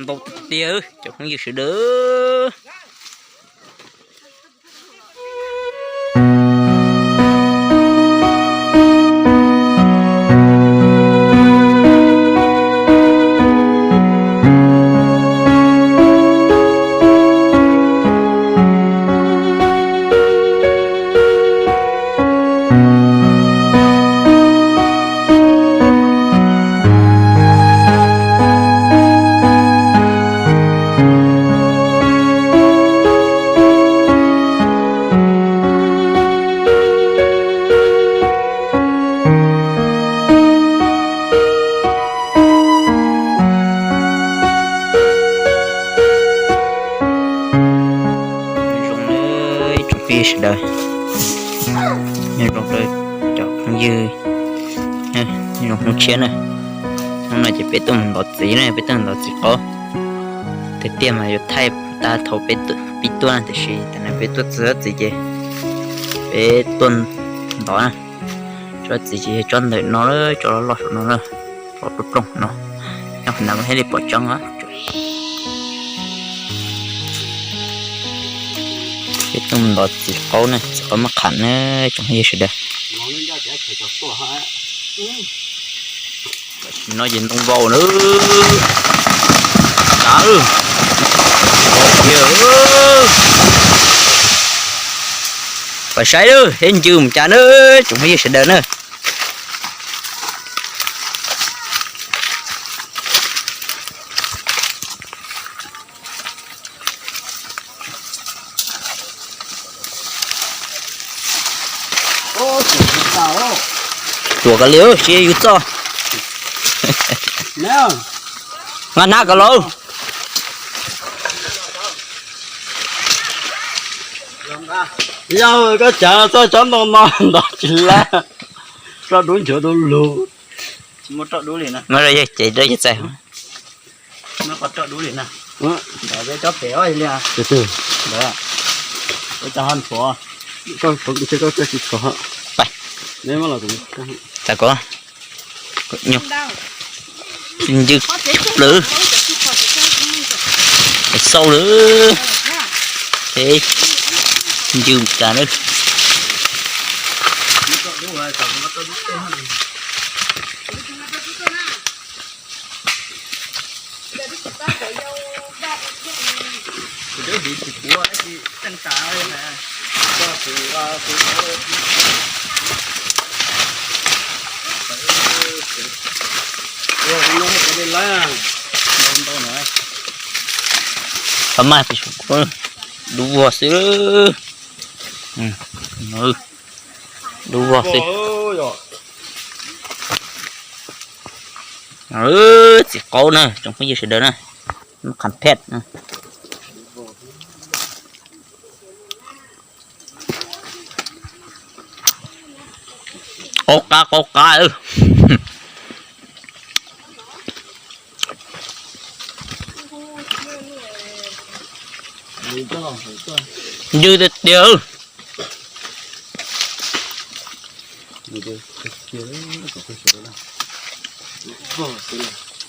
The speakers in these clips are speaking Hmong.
Ntau tiag tiag cov phooj ywg sawv daws. Zoo nawb tsoom phooj ywg sawv daws, nyob zoo rau cov phooj ywg, nyob zoo hnub tshiab na. Hnub no ces peb tuaj mus ntov txiv na, peb tuaj mus ntov txiv qaub. Tiag tiag mas yuav thaij tag thaum peb pib tuaj na, tiam sis tam no peb tuaj txog txiv ces peb tuaj ntov na. Tsob txiv ces yog tsob ntawm no, tsob loj loj saum no na, pom plooj plooj no, nyob qhov ntawd mas thiaj li pom tseeb os. Peb tuaj ntov txiv qaub na, txiv qaub maj qham na, tsoom phooj ywg sawv daws. Tam sim no ces ntoo vau na. Pais saib lawm, peb ncw mus cas na, tsoom phooj ywg sawv daws na. Tuam kawg li, siab yus txoj. Nqa hnab kom lauj. Yog koj tsav txoj tsob ntoo no ntov tsis laj, tso dub nchuav dub lug. Muab yawg ces rau yawg txais. Tsis tshuav. Txais ko. Ncw lawm, xauj lawm, ncw tas lawm. Thaum maj tis dub vog xwb. Dub vog xwb. Txiv qaub na, tsoom phooj ywg sawv daws na, qham phej. Qaub qab qaub qab. Ncw tiag tiag.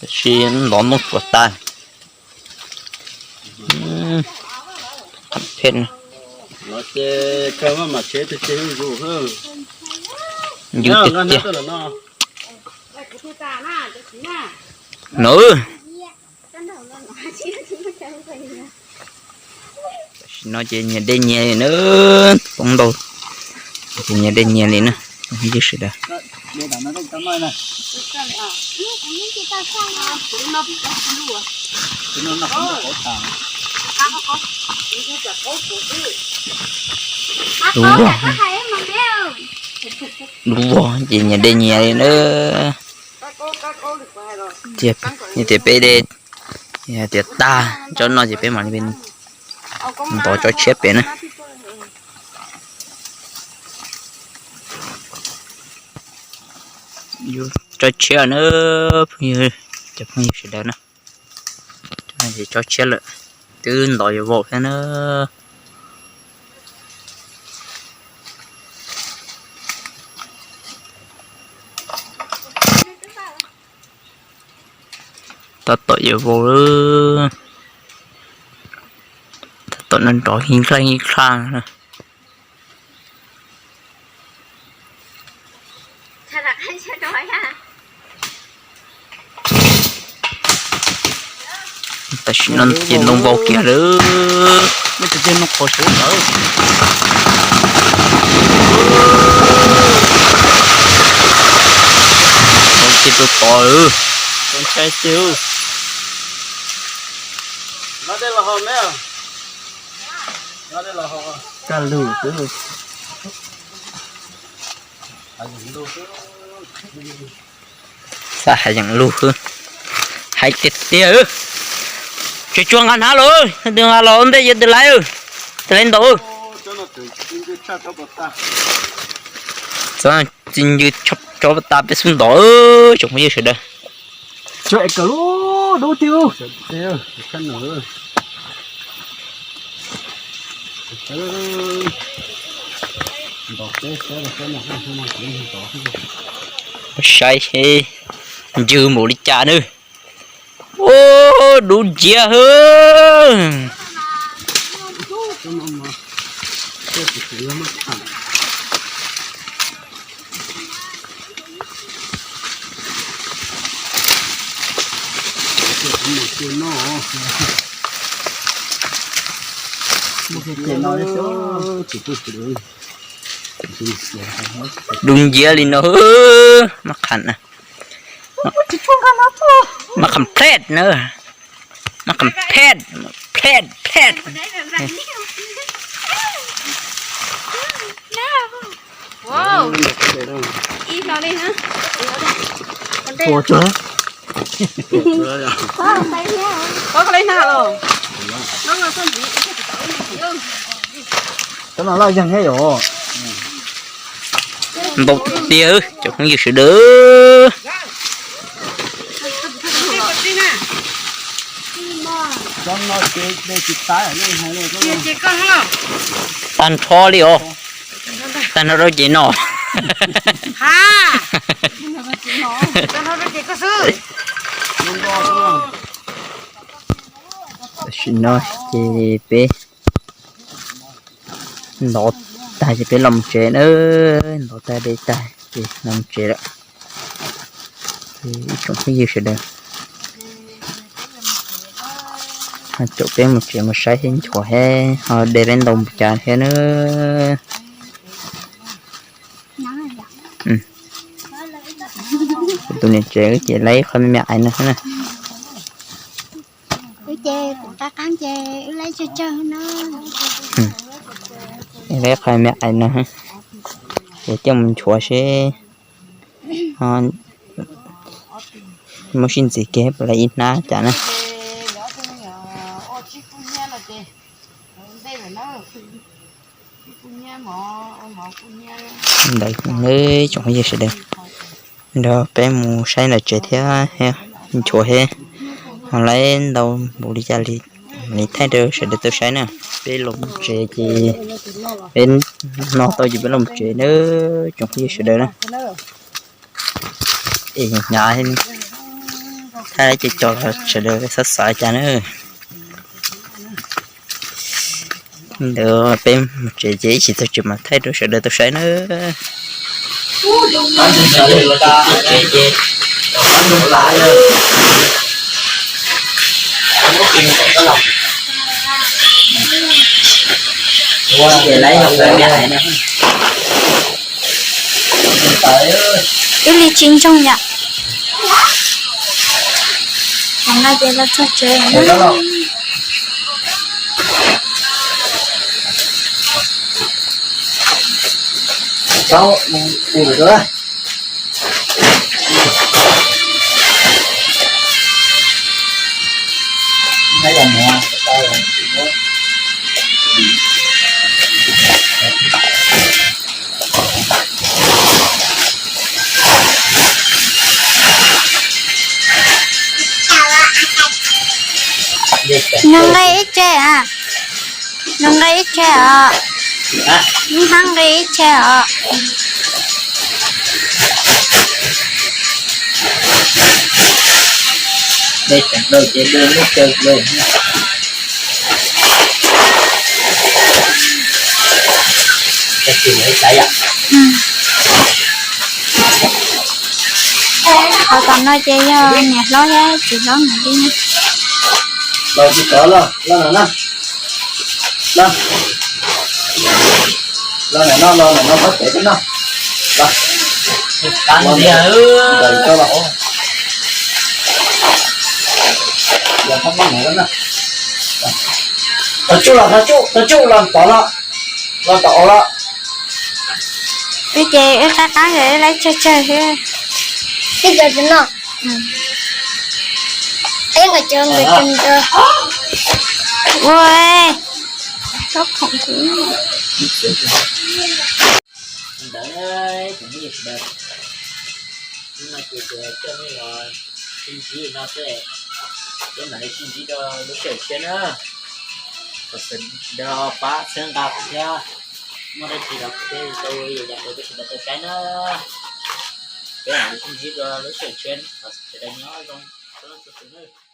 Tab sis ntov ntoo tsuas tas. Qham phej. Ncw tiag tiag. Nws. Tam sim no ces nyias de nyias li na, poob ntau. Ces nyias de nyias li na, ib sawv daws. Dub vog, dub vog ces nyias de nyias li na. Tias, tias peb de, tias tag tsob no ces peb mam li ntov tsob tshiab pem na. Tso tshiab na, phooj ywg, cov phooj ywg sawv daws na. Tso tshiab lawm, twb ntov yuav vau thiab na. Tab tom yuav vau, tab tom nrov nrov hib dlaj hib dlaj. Tam sim no ces ntoo vau kiag lawm. Vau kiag rau tod lawm. Kaj lug xwb. Xav hais yeem lug xwb. Hais tiag tiag. Tsis tshua nqa hnav los, tus nqa los ua ntej yuav tus laiv, tus laiv ntaus. Txi ncw tso tas peb xub ntaus, tsoom phooj ywg sawv daws. Saib seb ncw npaum li cas nawb. Ub, dub nciab hwb. Dub nciab li no, mab qham na. Mab qham plet na. Mab qham plet, plet, plet. Ntau tiag cov phooj ywg sawv daws. Tag nrho li os. Tag nrho rau ces no. Tam sim no ces peb ntov tag ces peb los mus tsev na. Ntov tag de tag ces los mus tsev lawm. Ib tsoom phooj ywg sawv daws, caum peb mus tsev mus saib thiab nchuav thiab ho de peb ntau mus cas thiab na. Tus niam tsev wb ces laib ib qho me me aiv no xwb na. Wb ces kuv qab qab ces wb laib tsawg tsawg na. Laib ib qho me me aiv no, kuv coj mus nchuav seb muab sib ntxiv kiag puas laib ib hnab cas na. Ntawd tsoom phooj ywg sawv daws, nrog peb mus saib ntawm tsev thiab, nchuav thiab, ho laib ntau npaum li cas li, mam li thaij rau sawv daws tau saib na. Peb los mus tsev ces, peb noj tau ces peb los mus tsev na, tsoom phooj ywg sawv daws na. Es hnyav, thaij ces cov sawv daws xav xav cas na. Ntawd peb mus tsev ces ib chim txog tsev mam thaij rau sawv daws tau saib na. Ib li tsis ntsoog yom. Thaum no ces los txog tsev lawm na. Nws nqi ib tse a, nws nqi ib tse os, nws hab nqi ib tse os. Dej tseem daus ces dej muab caw le. Qhov tom no ces yog niam hlob thiab txiv hlob nkawd li. Los tsis tod, los, los no na. Los, los no, los no, pab tsev no. Los, los ntawd, los, los pab no na. Tau tsuj los, tau tsuj, tau tsuj los tom no, los tom los. Wb ces wb qab qab ces wb laib tsawg tsawg xwb. Wb cov tsis noj. Wb nqa cov nqa cov nqa. Ua, txhob khoom kuv. Ntawd, ib tsoom phooj ywg sawv daws, hnub no ces kuv coj nej los sib ntsib no xwb, peb mam li sib ntsib rau lub sij hawm tshiab na. Thov sawv daws pab txhawb nqa kuv thiab, muaj dab tsi los kuv thiaj tau yam yam rau peb sawv daws tau saib na. Peb mam li sib ntsib rau lub sij hawm tshiab, thov sawv daws nyob zoo txhua leej txhua tus nawb.